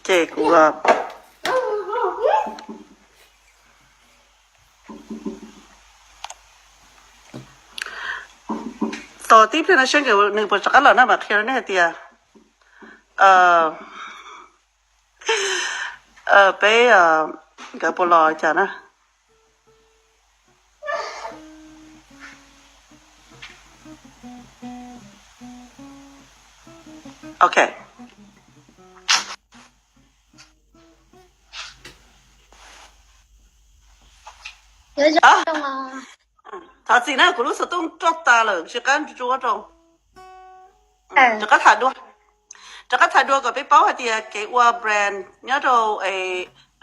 Ces kuv tos tib pliag no seb nws puas rov qab los na mam qhia rau nej hais tias peb nkawd puas los cas na. Ok. Thov txim na, kuv lub xov tooj roj tas lawm, tsis qab ntsuab rau. Rov qab tham dua, rov qab tham dua kom peb paub hais tias kev ua brand nyob rau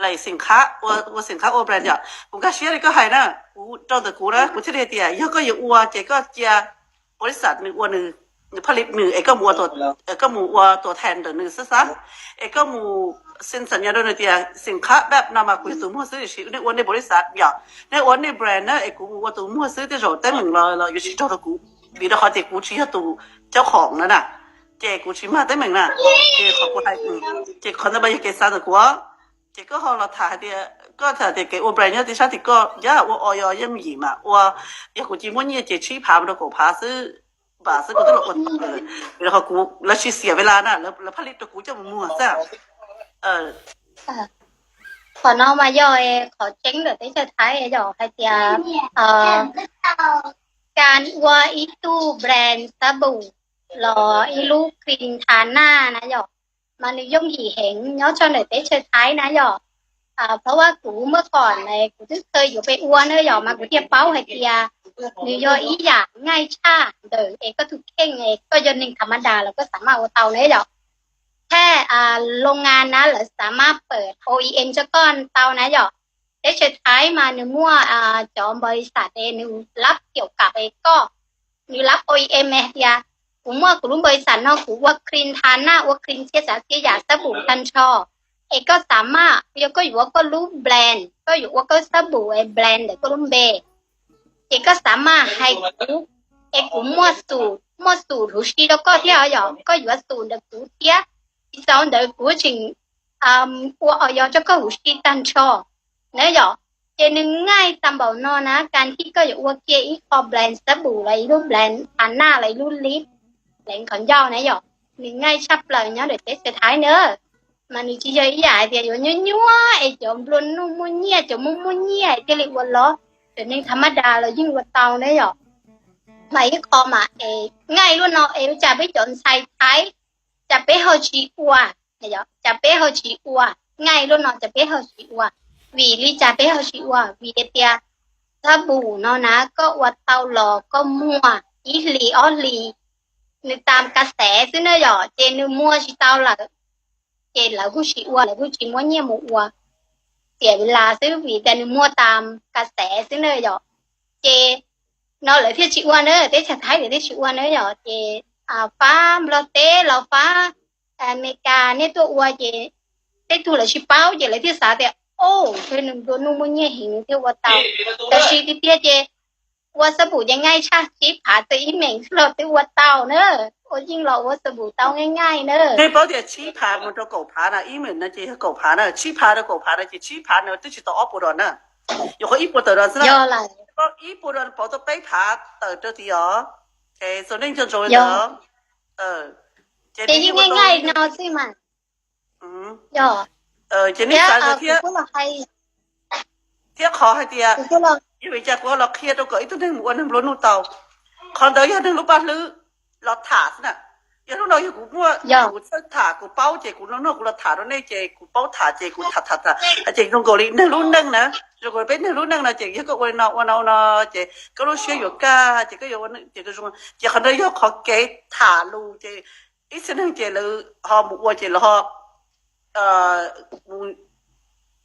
laim xim khab, ua xim khab ua brand yom. Kuv nkag siab li koj hais na, kuv rau ntawm kuv na, kuv thiaj li hais tias yog koj yuav ua ces koj cia npaum li xav nws ua nws, nws phaj li nws es koj mus ua tuam thas ntawm nws xwb xab, es koj mus xin xas nyo rau nws tias xim khab dab no mas kuv yog tus muag xwb, tiam sis nej ua nej npaum li xav yom, nej ua nej brand na es kuv mus ua tus muag xwb, tej zaum teeb meem los los yuav tsis raug rau kuv, vim rau qhov tias kuv tsis yog tus coj khoom na na, ces kuv tsis mag teeb meem na. Ces qhov kuv hais, ces qhov ntawd mas yog kev xav ntawm kuv. Ces koj ho los tham hais tias, koj tham tias kev ua brand nyob tim sab tim koj yam ua o yos yeej yim mas ua, yog kuv cia muab nyiaj ces tsib phav mus rau kaum phav xwb, npam xwb kuv twb los ua tau lawm. Vim rau qhov kuv, lawv tsis xiam ves las na, lawv phaj li rau kuv coj mus muag xwb. Qhov no mas yog qhov tseeb ntawm teb chaws Thaib yog hais tias kas ua ib tug brand xab pum los ib lub cream tha naj na yom, mas nws yooj yim heev nyob rau ntawm teb chaws Thaib na yom. Phab vaj kuv muaj kom kuv twb kheev yuav pem ua na yom, mas kuv thiaj paub hais tias nws yog ib yam ngaij tshaj ntawm es koj tus kheej es koj yog neeg tham ma das los koj xav maj ua tau na yom. Thaj loo nga na lawv xav maj pawm O E M rau koj tau na yom. Teb chaws Thaib mas nws muaj cov npawg xav es nws lab thiaum kam es koj, nws lab O E M hais tias kuv muaj kuv lub npawg xav no kuv ua cream tha naj, ua cream txhiab tsav txhiab yam xab pum tag nrho, es koj xav maj, yog koj yuav koj lub brand, koj yuav ua koj xab pum es brand ntawm koj lub npe, ces koj xav maj hais kuv, es kuv muaj xum, muaj xum huv si rau koj thiab yom, koj yuav xum ntawm kuv thiab. Tsis txhob ntawd kuv tseem ua o yos rau koj huv si tag nrho na yom. Ces nws ngaij tag npaum no na, kas thib koj yuav ua kiag ib qho brand xab pum los ib lub brand tha naj los ib lub lip leev qhov ncauj na yom. Nws ngaij tshaj plaws nyob ntawm teb chaws Thaib na. Mas nws tsis yog ib yam hais tias yuav nyuaj nyuaj es cov nplua nuj muaj nyiaj, cov muaj muaj nyiaj thiaj li ua los, cov neeg tham ma das los yeej ua tau na yom. Mas ib qho mas es ngaij luaj no es ua cas peb cov ntxhais Thaib, cas peb ho tsis ua, cas peb ho tsis ua, ngaij luaj no cas peb ho tsis ua. Vim li cas peb ho tsis ua? Vim tias xab pum no na koj ua tau los koj muag ib hlis ob hlis, nws tas kas xev xwb na yom, ces nws muag tsis tau lawm, ces lawv kuj tsis ua, lawv kuj tsis muab nyiaj mus ua, xiam ves las xwb vim tias nws muag tas kas xev xwb na yom. Ces no lawv thiaj tsis ua na, teb chaws Thaib lawv thiaj tsis ua na yom. Ces fab Nplog teb los fab Amelikas nej tuaj ua ces tej tug lawv tsis paub ces lawv thiaj xav tias, o, ntshe nws nplua nuj muaj nyiaj heev nws thiaj ua tau. Tab sis tiag tiag ces ua xab pum ces ngaij tshaj, tsib phav txawm ib meem xwb los twb ua tau na. Ua yeej los ua xab pum tau ngaij ngaij na. Nej paub tias tsib phav mus rau kaum phav na, ib meem no ces yog kaum phav na, tsib phav rau kaum phav no ces tsib phav no twb tsis tau ob puas dos na. Yuav qhov ib puas tawm no xwb na. Ib puas dos pauv tau peb phav tawm rau tid os. Ces txaus nej nco ntsoov li ntawd. Ces yeej ngaij ngaij no xwb mas. Ces nej xav thiab, thiab qhov hais tias, yog vim cas kuv los qhia rau kom ib tug neeg mus ua neeg nplua nuj tau. Qhov ntawd yog neeg lub paj hlwb los tham xwb na. Yog hnub no yog kuv muaj, kuv txawj tham kuv paub ces kuv nug nug kuv los tham rau nej ces kuv paub tham ces kuv tham tham tham ces zoo nkaus li neeg lub neej na. Zoo nkaus li peb neeg lub neej no ces yog koj ua li no ua no ua no ces koj lub siab yuav kaj ces koj yuav ua ces, ces qhov ntawd yog qhov kev tham lus ces ib txhia neeg ces lawv ho mus ua ces lawv ho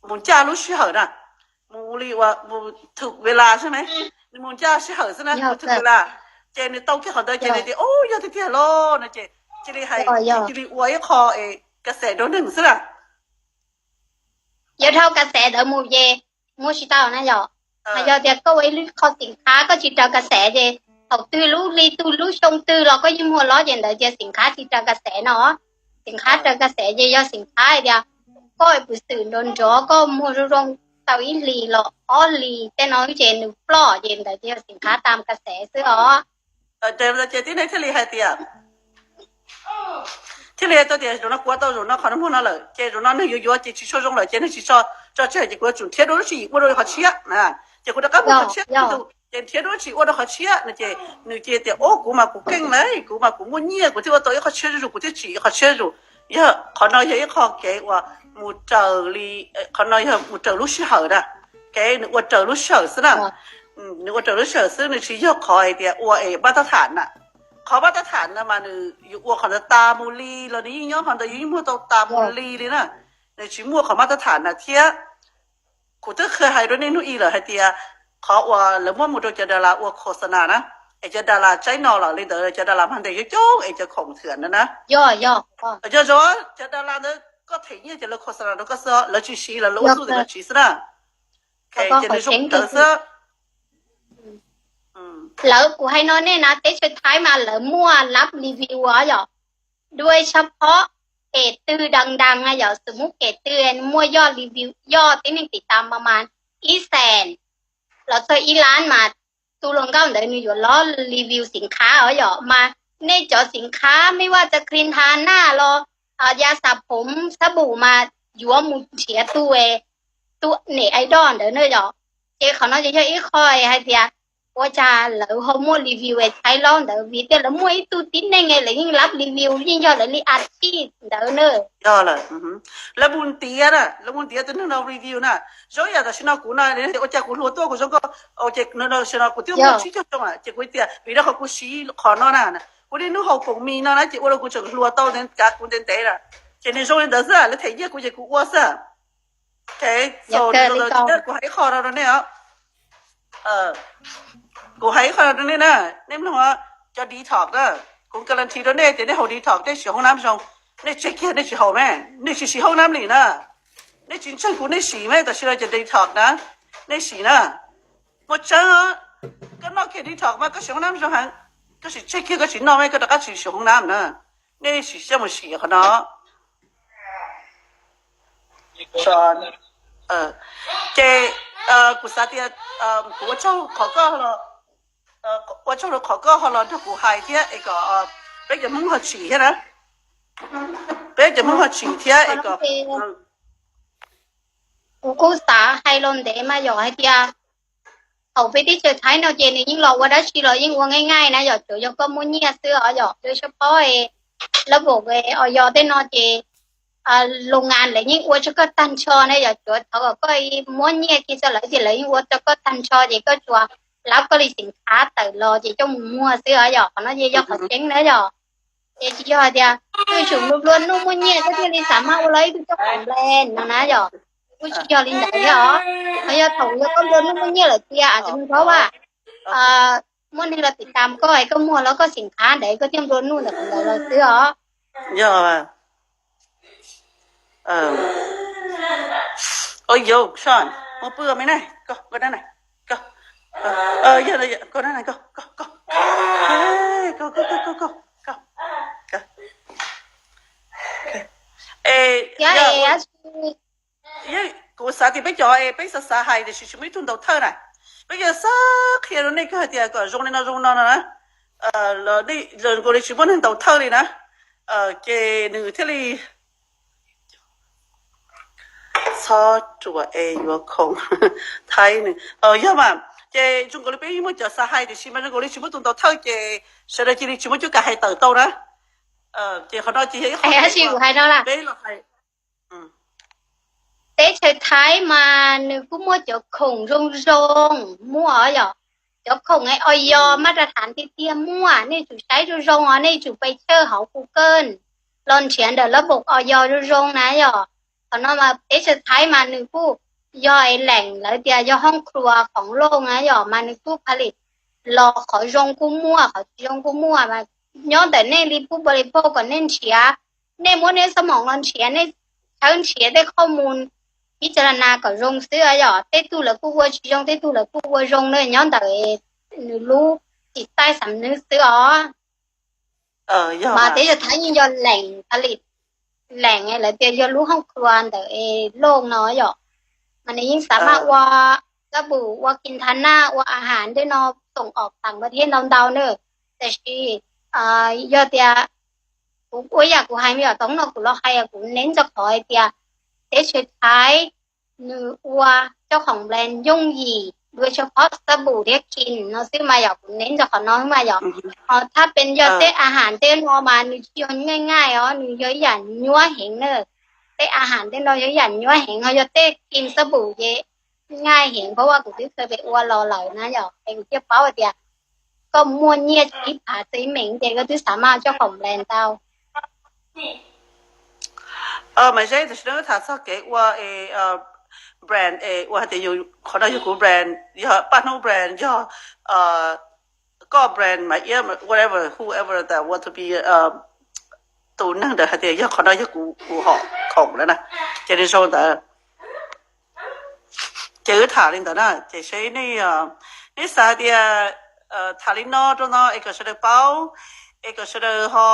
mus ncaj lub sij hawm na, mus li ua mus thwm ves las xwb ne, nws mus ncaj sij hawm xwb na, mus thwm ves las, ces nws tau kiag qhov ntawd ces nws tias, o, yog tiag tiag los no ces cia li hais, cia li ua ib qho kas xev rau neeg xwb na. Yog dhau kas xev ntawd mus ces muab tsis tau na yom. Mas yog tias koj ua ib lub qho xim khab koj tsis raws kas xev ces thaum twg lub hli twg lub xyoo twg los koj yeej muag los ces ntawd tias xim khab tsis raws kas xev no. Xim khab raws kas xev ces yog xim khab hais tias koj puas xwm nrov nrov, koj muag zoo zoo tau ib hlis los ob hlis tej no ces nws ploj, ces ntawd ces yog xim qhab tam ka xev xwb os. Ces tib neeg thiaj li hais tias, thiaj li hais tias zaum no kuv ua tau zaum no qhov no muag no lawm ces zaum no neeg yuav yuav ces tsis tshua zoo lawm ces neeg tsis tso, tso tseg ces kuv yuav tsum nrhiav dua lub tswv yim ua dua qhov tshiab na. Ces kuv rov qab muag qhov tshiab ib tug ces nrhiav dua lub tswv yim ua dua qhov tshiab no ces nws cia tias, o, kuv mas kuv keej lawm, kuv mas kuv muaj nyiaj kuv thiaj ua tau ib qhov tshiab zuj zus, kuv thiaj tsim ib qhov tshiab zuj zus. Yog qhov no yog ib qho kev uas mus raws li, qhov no yog mus raws lub sij hawm na, kev nws ua raws lub sij hawm xwb na. Nws ua raws lub sij hawm xwb, nws tsis yog qhov hais tias ua es mab tab tham na. Qhov mab tab tham no mas nws yuav ua qhov ntawd tas mus li los nws yeej nyob qhov ntawd, yus yeej muag tau tas mus li li na. Nws tsis muaj qhov mab tab tham na thiab. Kuv twb qhia hais rau nej hnub i lawm hais tias qhov uas lawv muab mus rau cov das las ua khos xas nas na, es cov das las tsaib no los li ntawd cov das las mag ntes coob coob es cov khoom thwm ntawd na. Yog zoo cov das las ntawd koj them nyiaj ces lawv khos xas nas rau koj xwb, lawv tsis siv los lawv ua xub tes lawv siv xwb na. Ces nws zoo ntawd xwb. Lawv, kuv hais no nej na, teb chaws Thaib mas lawv muaj lab review os yom, dua tshaj phob kem twg dam dam na yom, xws muj kem twg muaj yoj review, yoj tib neeg tim tas mas mas ib xees los txog ib lab mas tus hluas nkauj ntawd nws yuav lob review xim qhab os yom. Mas nej cov xim qhab mej vaj tsa kri ntha naj los ya xas phom xab npum mas yuav mus nrhiav tus, tus niam idol ntawd na yom. Ces qhov no ces yog ib qho hais tias ua cas lawv ho muaj review es Thaib lob ntawd, vim tias lawv muaj ib tug tib neeg lawv yeej lab review yeej yog lawv li a tij ntawd na. Yog lawm, lawv mus ntiav na, lawv mus ntiav tus neeg no review na. Zoo yam tam sim no kuv no, ua cas kuv hluas tuaj kuv zoo nkauj, ces tam sim no kuv twb muaj tsib caug xyoo lawm ces kuv tias vim rau qhov kuv siv qhov no na, kuv niaj hnub haus khoom mis no na ces ua rau kuv tseem hluas tau ntev, kav kuv ntev ntev na. Ces nws zoo li ntawd xwb, lawv them nyiaj kuv ces kuv ua xwb. Kuv hais ib qho no rau nej os. Kuv hais ib qho no rau nej na, nej mloog, cov detox na, kuv guarantee rau nej tias nej haus detox nej siv hoob nab zoo, nej tseg kiag nej tsis haus me, nej tsis siv hoob nab li na. Nej tsis ntseeg kuv nej siv me, tam sim no cov detox na, nej siv na. Muaj tseeb, koj noj kiag detox mas koj siv hoob nab zoo heev, koj sim tseg kiag koj tsis noj me koj rov qab tsis siv hoob nab na. Nej sim xyaum mus siv qhov no. Ces kuv xav tias kuv ua tsaug qhov koj los, ua tsaug rau qhov koj ho los nrog kuv hais thiab es kom peb cov Hmoob ho tsim thiab na, peb cov Hmoob ho tsim thiab es kom. Kuv kuj xav hais los ntev mas yog hais tias thaum peb teb chaws Thaib no ces nws yeej los ua dab tsi los yeej ua nqaij nqaij na, yog tsuav yog koj muaj nyiaj xwb os, yog lub sab pob lab vauv os yog tej no ces loo ngas lawv yeej ua rau koj tag nrho na, yog tsuav thov kom koj muab nyiaj kiag rau lawv ces lawv yeej ua rau koj tag nrho ces koj tsuas lab koj li xeem qhab tawm los ces coj mus muag xwb os, yog qhov no ces yog qhov tseeb na yog. Ces tsis yog hais tias koj yuav tsum nplua nplua nuj muaj nyiaj koj thiaj li xav mas ua los ib tug tub qhov npe no na yog, kuj tsis yog li ntawd thiab os. Ho yog thaum yog koj nplua nuj muaj nyiaj lawm tiag aws, tsis muaj thaub as, muaj neeg los tim tas koj es koj muag los koj xeem qhab ntawd koj thiaj nplua nuj ntawm qhov ntawd los xwb os. Yog. Ua yog, muab pw me na, koj, koj, koj, koj, koj, koj, koj, koj, kuv xav tias peb cov es peb xav xav hais tiam sis tsis muaj ib tug ntaus thawj na. Peb yuav xav qhia rau nej kawg hais tias kom zoo li no zoo no no na, los nkaus li tsis muaj neeg ntaus thawj li na, ces nws thiaj li txhob ruam es yuav khoom Thaib nws. Yog mas, ces zoo nkaus li peb yeej muaj cov xav hais tiam sis mas zoo nkaus li tsis muaj tus ntaus thawj ces sawv daws cia li tsis muaj cuab kav hais tawm tau na. Ces qhov no ces yog ib qho hais no peb los hais. Teb chaws Thaib mas nws kuj muaj cov khoom zoo zoo muaj yom, cov khoom es os yos maj ras thav tiag tiag muaj, nej tsum saib zoo zoo os, nej tsum pes chawj hauv Google los nrhiav ntawm lab vauv os yos zoo zoo na yom. Qhov no mas teb chaws Thaib mas nws kuj yog es leem lawv tias yog hoob khluas khoom loj na yom, mas nws kuj pha li los qhov zoo kuj muaj, qhov tsis zoo kuj muaj mas nyob ntawm nej li pub npa li phoj kom nej nrhiav, nej muab nej xab moom los nrhiav, nej tshawb nrhiav tej qhov mus ib tsa la nas kom zoo xwb yom. Tej tug lawv kuj ua tsis zoo, tej tug lawv kuj ua zoo na, nyob ntawm nws lub txim taij xam nwb xwb os. Mas teb chaws Thaib yeej yog leem pha li leem lawv tias yog lub hoob kua ntawm es looj no yom, mas nws yeej xav maj ua xab pum, ua kis thas naj, ua a has tej no xoom om tag nrho thiab ntau ntau na. Tab sis yog tias kuv ua yam kuv hais me nyuam tod no kuv los hais kuv neb ntxog qhov hais tias teb chaws Thaib nws ua cov khoom brand yooj yim dua tsawg phob xab pum thiab kis no xwb mas yom, kuv neb ntxog qhov no xwb mas yom. Ho thab pes yog tej a has tej no mas nws tsis yog nyaj nyaj os, nws yog ib yam nyuab heev na. Tej a has tej no yog ib yam nyuab heev, ho yog tej kis xab pum ces nyaj heev, pab ua kuv twb kheev pes ua los lawm na yom, es kuv thiaj paub hais tias koj muaj nyiaj ib phav txij meem ces koj twb xav maj coj khoom brand tau. Mas Zeb, tam sim no tham txog kev ua brand es ua hais tias yus qhov no yog kuv brand, yog paj hnub brand, yog koj brand mas iab whatever, whoever that want to be, tus neeg ntawd hais tias yog qhov no yog kuv, kuv hom khoom lawm na, ces nws zoo ntawd. Ces wb tham li ntawd na, ces seb nej, nej xav hais tias tham li no rau no es kom sawv daws paub, es kom sawv daws ho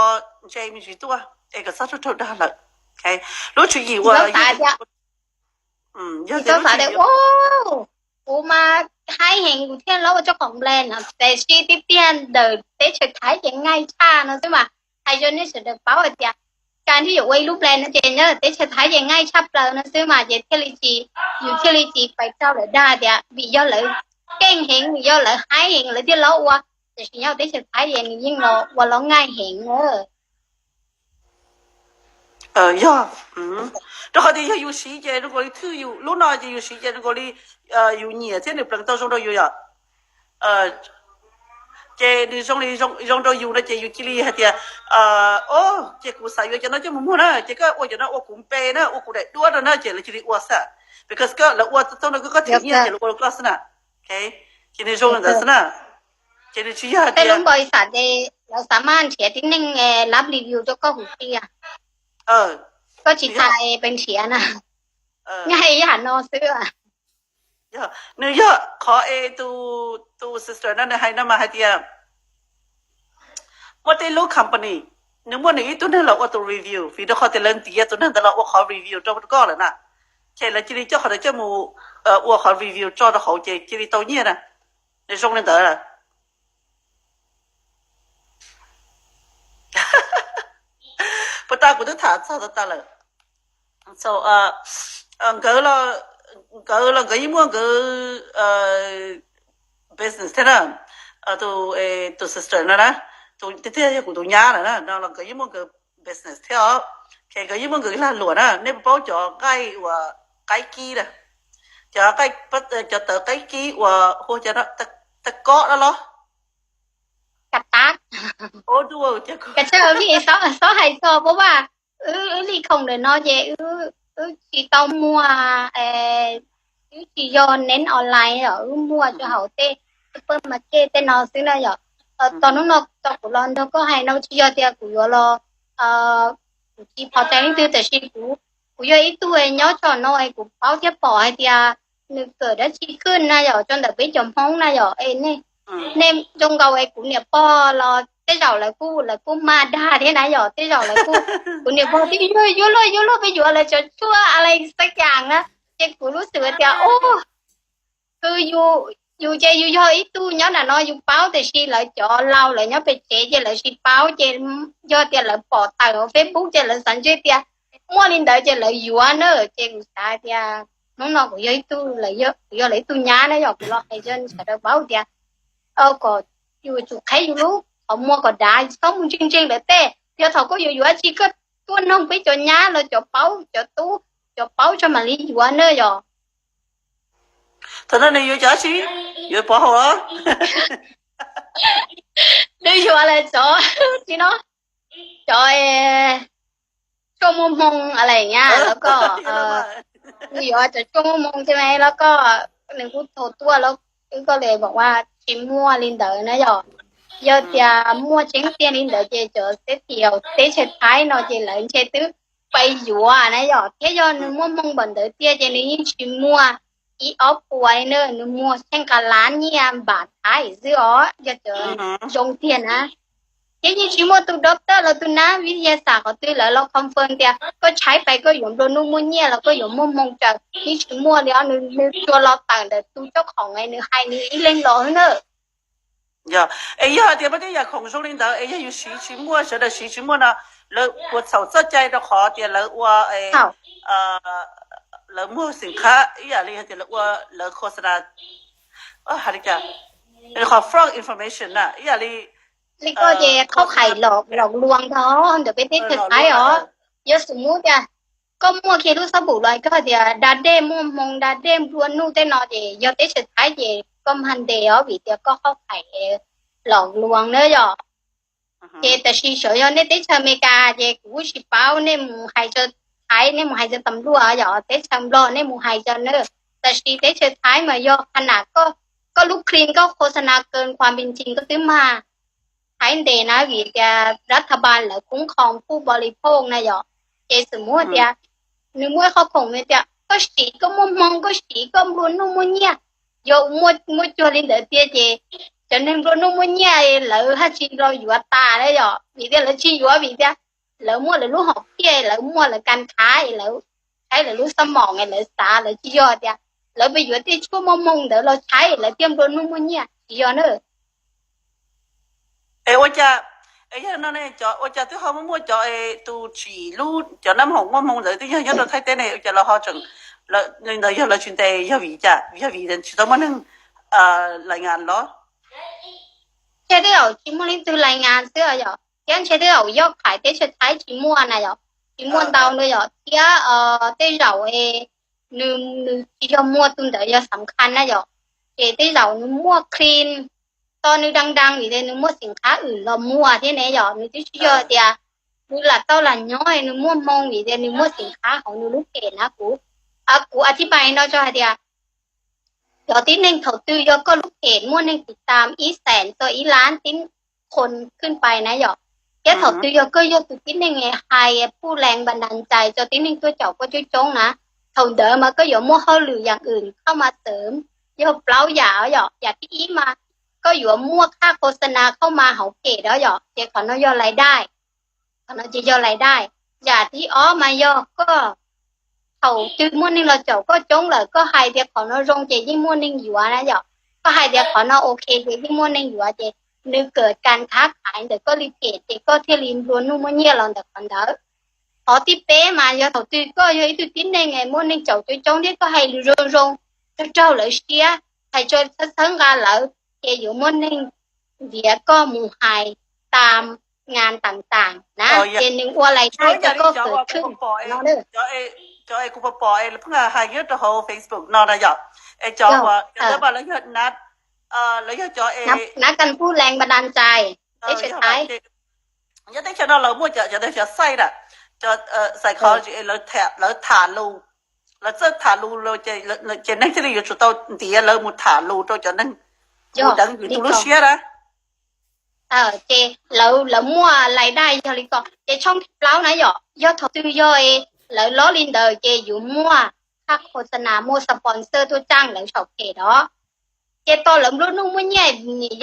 ntse me ntsis tuaj, es kom txhob raug raug dag lawm. Lub tswv yim uas yog xav tias, kuv mas haib heev kuv thiaj los ua cov khoom brand no, tiam sis tiag tiag ntawm teb chaws Thaib ces nyaj tshaj no xwb mas hais rau nej sawv daws paub hais tias koj thiaj yuav ua ib lub brand no ces nyob teb chaws Thaib ces nyaj tshaj plaws no xwb mas ces thiaj li tsis, yus thiaj li tsis pais raug lawv dag tias vim yog lawv keej heev, vim yog lawv haib heev lawv thiaj los ua, tiam sis nyob teb chaws Thaib ces nws yeej los ua los nyaj heev na. Yog, rau qhov tias yog yus siv ces nws nkaus li thwj yus, lub no ces yus siv ces nws nkaus li yus nyiam thiab nws pleev tau zoo rau yus yom. Ces nws zoo li zoo rau yus no ces yus cia li hais tias, o, ces kuv xav yuav cov no coj mus muag na, ces koj ua cov no ua kuv npe na, ua kuv daim duab no na, ces lawv cia li ua xwb. Because koj, lawv ua tau no koj thiam nyiaj ces lawv ua rau koj xwb na. Ces nws zoo li ntawd xwb na. Ces nws tsis yog hais tias lub npau xav ces lawv xav maj nrhiav tib neeg lab review rau koj huv tib, koj tsis tas pes nrhiav na. Nyaj ib yam no xwb. Nws yog qhov es tus sister no nws hais no mas hais tias muaj tej lub company nws muaj nws ib tug neeg los ua tus review, vim rau qhov tias lawv ntiav tus neeg ntawd los ua qhov review rau koj lawm na, ces lawv cia li coj qhov ntawd coj mus ua qhov review tso rau hauv ces cia li tau nyiaj na. Nws zoo li ntawd. Puas tas kuv twb tham txog tas tas lawm. Nkawd los, nkawd los nkawd yeej muaj nkawd business thiab na. Tus sister no na, tiag tiag yog kuv tus nyab lawm na, no los nkawd yeej muaj nkawd business thiab os. Nkawd yeej muaj nkawd lag luam na, nej puas paub cov nqaij uas qaib kib na, cov, cov tawv qaib kib uas hu cov tawv kob no los? Kav tab, kav tsij, xob hais txog pab vaj, wb li khoom ntawm no ces wb tsis tau muag, wb tsis yog neb online os, wb muag rau hauv tej supermarket tej no xwb na yom. Tau hnub no tau kuv los nrog koj hais no tsis yog tias kuv yuav los, kuv tsis pom tseeb leej twg, tiam sis kuv, kuv yog ib tug nyob tso no es kuv paub thiab pom hais tias nws kawm dab tsi khwj na yom, rau ntawm peb cov Hmoob na yom. Nej zoo nkaus es kuv niam pog los tej zaum lawv kuj, lawv kuj maj dag thiab na yom, tej zaum lawv kuj, kuv niam pog twb yuav luag yuav luag peb yuav lawv cov tshuaj a li xab kas na, ces kuv lub xwm tias, o, yus ces yus yog ib tug nyob nram no yus paub, tiam sis lawv cov laus lawv nyob pem tsev ces lawv tsis paub, ces yog tias lawv pom tawm hauv Facebook ces lawv xav ntshe tias muaj li ntawd ces lawv yuav na. Ces kuv xav tias hnub no kuv yog ib tug, kuv yog lawv ib tug nyab na yom, kuv los hais rau sawv daws paub tias kom yus tsum qheb yus lub qhov muag kom dav, txhob mus ntseeg ntseeg lawv tej. Yog thaum koj yuav yuav tsi koj tuaj noog peb cov nyab los cov paub, cov tub, cov paub tso mam li yuav na yom. Thaum no nws yuav cov tsi? Yuav pov hau los? Nws yuav lawv cov tsi no, cov tshuaj muaj hmoo a li nyab los koj, nws yuav cov tshuaj muaj hmoo thiab mas los koj, nws kuj thaum tuaj los wb koj li pom ua tsis muaj li ntawd na yom. Yog tias muaj tseeb tiag li ntawd ces cov xeb tias teb chaws Thaib no ces lawv ntshe twb pais yuav na yom, thiab yog nws muaj hmoo npaum ntawd tiag ces nws yeej tsis muaj ib ob puas na, nws muag tsheej qas lab nyiaj npam Thaib xwb os, yog cov zoo tiag na. Thiab yeej tsis muaj tus doctor los tus nab vij ya xam qhov twg lawv los confirm tias koj tshaib pais koj yuav nplua nuj muaj nyiaj los koj yuav muaj hmoo tsaws, yeej tsis muaj li os. Nws tsuas los tawm ntawm tus tsob khoom nws hais nws ib leeg los xwb na. Yog, es yog hais tias muaj tej yam khoom zoo li ntawd es yog yus siv tsis muaj, sawv daws siv tsis muaj no, lawv puas txhaum txoj cai rau qhov tias lawv ua, lawv muag xim khab ib yam li hais tias lawv ua, lawv khos nas, hais li cas, qhov fraud information na ib yam li li koj ces khaub khais lom luas ntag ntawm peb teb chaws Thaib os. Yog xum muab tias koj muaj kiag lub xab pum los koj tias da dej muaj hmoo da dej nplua nuj tej no ces yog teb chaws Thaib ces koj mag ntes os vim tias koj khaub khais lom luas na yom. Ces tam sim sawv yog nej teb chaws Amelikas ces kuv kuj tsis paub, nej mus hais rau Thaib, nej mus hais rau tam luaj yom, teb chaws Nplog nej mus hais rau na. Tam sim teb chaws Thaib mas yog qha nam koj, koj lub clean koj khos nas kawg khuam pis ntsis koj twb mag Thaib ntes na vim tias ras tha npas lawv khoob khoo phuj bo li phoj na yom. Ces xum muab tias nws muaj ib qho khoom tias koj siv koj muaj hmoo koj siv koj nplua nuj muaj nyiaj, yog muaj cuag li ntawd tiag ces cov neeg nplua nuj muaj nyiaj lawv haj tsis los yuav tas na yom, vim tias lawv tsis yuav vim tias lawv muaj lawv lub hom phiaj, lawv muaj lawv kas khav, lawv tshaib lawv lub xab moos, lawv xav lawv tsis yog tias lawv pheej yuav tej tshuaj muaj hmoo ntawd los tshaib lawv thiaj nplua nuj muaj nyiaj, tsis yog na. Es ua cas, es yog no ne, ua cas twb ho muaj muaj cov es tus tsim lub cov nab hoom muaj hmoo ntawd twb yog nyob rau Thaib teb ne, ua cas los ho tseem, li ntawd yog lawv tsis ntes yog vim cas, yog vim tsis tau muaj neeg lais ngas los? Ntshe twb yog tsis muaj leej twg lais ngas xwb yom, thiab ntshe twb yog yog qhais teb chaws Thaib tsis muaj na yom, tsis muaj ntau na yom, thiab tej zaum nws, nws tsis yog muaj tus ntawd yog xam khas na yom, ces tej zaum nws muaj clean, to nws dang dang vim tias nws muaj xim khab wm los muag thiab ne yom, nws twb tsis yog tias nws lam tau lam nyob nws muaj hmoo vim tias nws muaj xim khab hauv nws lub phem na. Kuv, kuv a thib pais no tso hais tias cov tib neeg thaum twg yog koj lub phem muaj neeg tiv tam ib xees txog ib lab tib qhon khwj pais na yom, thiab thaum twg yog koj yog tus tib neeg hais puj lees npas nas ntxais rau tib neeg tuaj caum koj coob coob na, thaum ntawd mas koj yuav muaj hauj lwm yam wm khauj mas txawm yog plaub yam yom. Yam thib ib mas koj yuav muaj khaj khos nas khauj mas hauv phem dawb yom, ces qhov no yog lais dai, qhov no ces yog lais dai. Yam thib ob mas yog koj thaum twg muaj neeg los caum koj coob lawm koj hais tias qhov no zoo ces yeej muaj neeg yuav na yom. Koj hais tias qhov no ok ces yeej muaj neeg yuav ces nws kawm kas khab khaiv ntawm koj li phem ces koj thiaj li nplua nuj muaj nyiaj los ntawm qhov ntawd. Qhov thib peb mas yog thaum twg koj yog ib tug tib neeg muaj neeg caum coob coob thiab koj hais lus zoo zoo, raug raug lawv siab, hais txhawb txhawb nqa lawv, ces yuav muaj neeg ntiav koj mus hais tas ngas tas tas na, ces nws ua lais dai rau koj kawm khwj no. Cov es kuv pom pom es pheej hais nyob rau hauv Facebook no na yom, es cov uas cov ntawd mas lawv yog, lawv yog cov es nav kas puj lees npas nas ntxais teb chaws Thaib. Nyob teb chaws no lawv muaj cov, cov xaij na, cov psychology es lawv tham lus, lawv txawj tham lus, ces neeg thiaj li yuav tsum tau ntiav lawv mus tham lus rau cov neeg mus deev yus tus lub siab na. Ces lawv muaj lais dai yog li ko. Ces tshooj thib plaub na yom, yog thaum twg yog lawv lob li ntawd ces yuav muaj khaj khos nas muaj sponsor tuaj txaj lawv saum phem dawb. Ces tau lawv nplua nuj muaj nyiaj,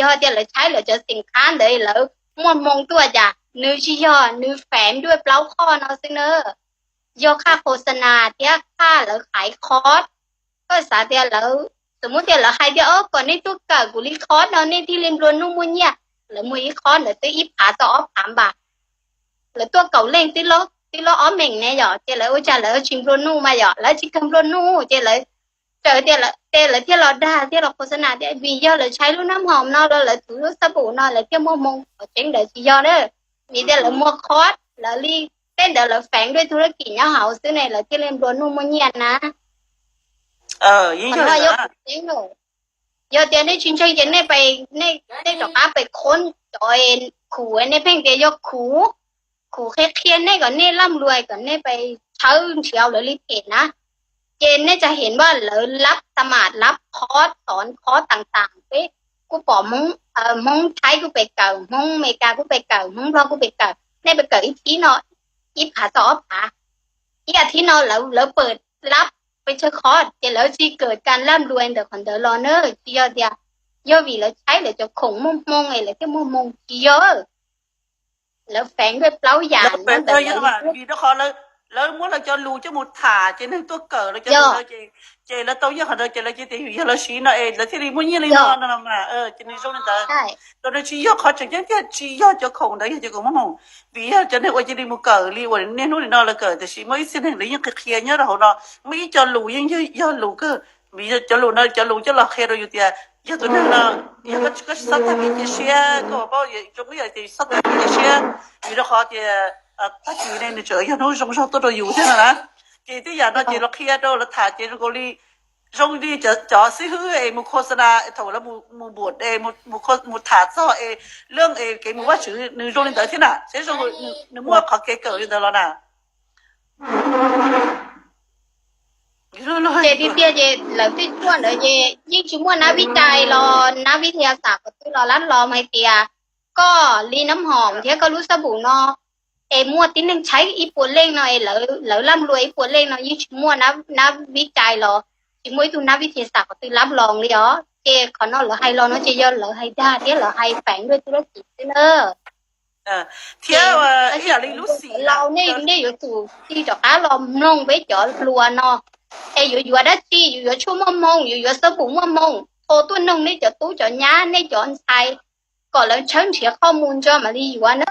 yog tias lawv tshaib lawv cov xim khab ntawd lawv muaj hmoo tuaj cas nws tsis yog, nws feem dua plaub qhoj no xwb na. Yog khaj khos nas thiab khaj lawv khaiv qhov. Koj xav tias lawv, xum muab tias lawv hais tias o kom nej tuaj kawm kuv li qhov no nej thiaj li nplua nuj muaj nyiaj, lawv muaj ib qhov ntawd twb ib phav txog ob phav npas. Lawv tuaj kaum leej twb lob ob meem ne yom, ces lawv ua cas lawv tsis nplua nuj mas yom, lawv tsis kawg nplua nuj ces lawv txawm tias lawv tej lawv thiaj los dag thiaj los khos nas tias vim yog lawv tshaib lub nab hoom no los lawv thum lub xab pum no lawv thiaj muaj hmoo, qhov tseeb ntawd tsis yog na. Vim tias lawv muaj qhov, lawv li tej ntawd lawv feem dua tus lab kim nyob hauv xwb ne lawv thiaj li nplua nuj muaj nyiaj na. Qhov no yog qhov tseeb. Yog tias nej tsis ntseeg ces nej, nej rov qab pem qhov cov khuv, nej pheej tias yog khuv, khuv qhia qhia nej kom nej laj luas kom nej pem tshawb nrhiav lawv li phem na. Ces nej tsa hem npaj lawv lab ta mam lab qhov txov qhov tas tas peb kuj pom Hmoob, Hmoob Thaib kuj pem kawm, Hmoob Amelikas kuj pem kawm, Hmoob Nplog kuj pem kawm, nej pem kawm ib thib no ib phav txog ob phav, ib as thiv no lawv pem lab pes tsawg qhov ces lawv tsis kawm kas laj luas ntawm qhov ntawd los na. Tsis yog tias yog vim lawv tshaib lawv cov khoom muaj hmoo es lawv thiaj muaj hmoo, tsis yog. lawv feem npe plaub yam ntawd lawv li, vim rau qhov lawv muab lawv cov lus coj mus tham ces neeg tuaj kawm lawv cov lus ntawd ces, ces lawv tau nyiaj qhov ntawd ces lawv cia tias yog lawv siv no es lawv thiaj li muaj nyiaj li no no mas, ces nws zoo li ntawd. Rau nws tsis yog qhov tseem ceeb tiag, tsis yog cov khoom ntawd yog cov khoom muaj hmoo, vim yog cov neeg uas cia li mus kawm li uas niaj hnub nim no lawv kawm, tiam sis muaj ib txhia neeg lawv yeej qhia qhia nyob rau hauv no, muaj ib co lus yeej yog lus kawg, vim cov lus no cov lus coj los qhia rau yus tias yog tus neeg no, yog koj tsis txhob tag kev cia siab, koj paub zoo ib yam tias txhob tag kev cia siab, vim rau qhov tias tag kis ne nws tseem yog hnub zoo zog tuaj rau yus thiab no na. Ces tej yam no ces los qhia rau lawv tham ces zoo nkaus li, zoo li cov xib hwb es mus khos xa na thaum lawv mus npuam es mus tham txog es leej es kev mus Vajtswv nws zoo li ntawd thiab na, saib zoo nws muaj qhov kev kawm li ntawd los na. Ces tiag tiag ces lawv tej tshuaj ntawd ces yeej tsis muaj nab vib cai los nab vib thas yas xas qhov twg los lab los hais tias koj li nab hoom thiab koj lub xab npum no es muaj tib neeg tshaib ib puas leej no es lawv laj mluas ib puas leej no yeej tsis muaj nab vib cai los tsis muaj ib tug nab vib thas yas xas qhov twg lab los li os. Ces qhov no lawv hais los no ces yog lawv hais dag thiab lawv hais feem npe tub lab xim xwb na. Thiab ib yam li lub xim no nej yuav tsum tig rov qab los mloog peb cov hluas no es yuav yuav dab tsi, yuav yuav tshuaj muaj hmoo, yuav yuav xab npum muaj hmoo, thov tuaj noog nej cov tub cov nyab nej cov ntxhais kom lawv tshawb nrhiav qhov mus ntso mam li yuav na.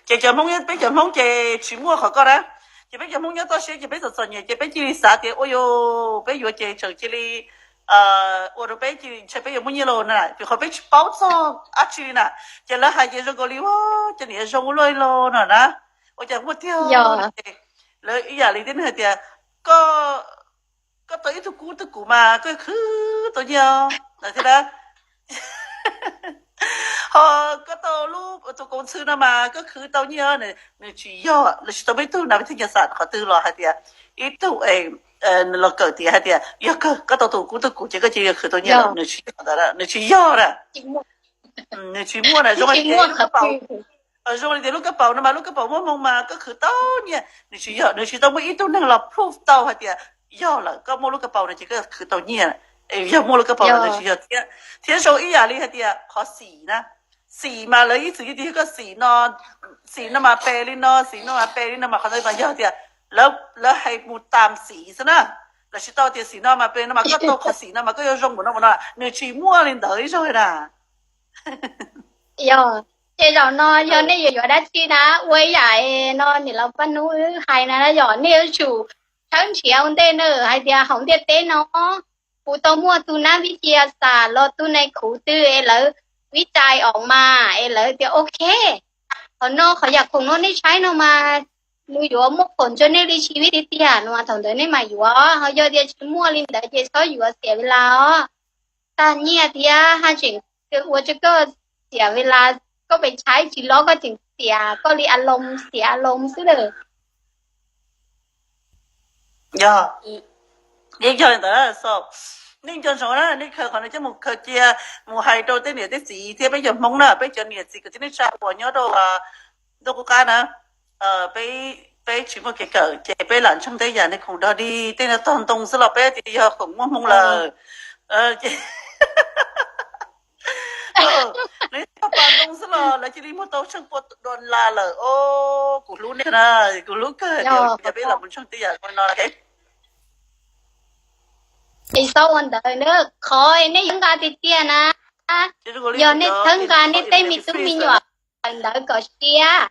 Ces cov Hmoob, peb cov Hmoob ces tsis muaj qhov ko na. Ces peb cov Hmoob nyob toj siab ces peb txom txom nyem ces peb cia li xav tias ua yus peb yuav ces tseem cia li ua rau peb cia li ntshe peb yuav muaj nyiaj lauj na, vim qhov peb tsis paub txog dab tsi li na. Ces lawv hais ces zoo nkaus li ua cov niam zoo ua luaj li lauj no na. Ua cas muaj tiag ces lawv ib yam li tib neeg hais tias koj, koj tau ib tug kub tug kuv mas koj khwv tau nyiaj os thiab na. Ho koj tau lub tus koom ntxhw no mas koj khwv tau nyiaj. Nws tsis yog, lawv tsis tau muaj ib tug nab vib thas yas xas qhov twg los hais tias ib tug los kawm tias hais tias yog kawg koj tau tus kub tug kuv ces koj cia li khwv tau nyiaj lawm, nws tsis yog ntawd, nws tsis yog na. Nws tsis muaj na, zoo li tias lub kab paus, zoo li tias lub kab paus no mas lub kab paus muaj hmoo mas koj khwv tau nyiaj, nws tsis yog, nws tsis tau muaj ib tug neeg los proof tau hais tias yog lawm koj muaj lub kab paus no ces koj khwv tau nyiaj, yog muaj lub kab paus no nws tsis yog thiab. Thiab zoo ib yam li hais tias qhov xim na, xim mas lawv ib txwm yeej tias koj xim no, xim no mas pe li no, xim no mas pe li no mas qhov ntawd mas yog tias lawv hais mus tam xim xwb na. Lawv tsis tau tias xim no mas pe no mas koj tau qhov xim no mas koj yuav zoo mus no mus no, nws tsis muaj li ntawd ib zaug na. Yog, ces zaum no yog nej yuav yuav dab tsi na, ua ib yam no niam laus Paj Hnub hais na, yog nej yuav tsum tshawb nrhiav ua ntej na hais tias hauv ntiaj teb no puas tau muaj tus nab vib thas yas xas los tus nai khuv twg es lawv vib cai os mas es lawv tias ok, qhov no qhov yam khoom no nej tshaib no mas nws yuav muaj khoom nrog nej li tsis vib tiag tiag no mas thaum ntawd nej mam yuav. Ho yog tias tsis muaj li ntawd ces txhob yuav xiam vis las os. Tag nyiaj thiab haj tseem ua rau koj xiam vis las, koj pes tshaib tsis loj koj tseem xiam koj li a loo xiam a loo xwb lawm. Yog, yeej yog li ntawd. Nej nco ntsoov na, nej khaws qhov no coj mus khaws cia, mus hais rau tej niam tej txiv thiab peb cov Hmoob na, peb cov niam txiv kwv tij neej tsa uas nyob rau ntuj qub qab na, peb tsis muaj kev kawm ces peb lam ntseeg tej yam nej khoom dog dig tej no tog ntoo xwb los peb tias yog khoom muaj hmoo lawm. Nws yog pas ntoo xwb los lawv cia li muag tau tsheej pua dollar lawm. O, kuv hlub nej na, kuv hlub kawg tias peb lam mus ntseeg tej yam no. Es txhob ua ntawd na, qhov nej yuav nqa tiag tiag na, yog nej txhawb nqa nej tej me tub me nyuam ntawd kom siab.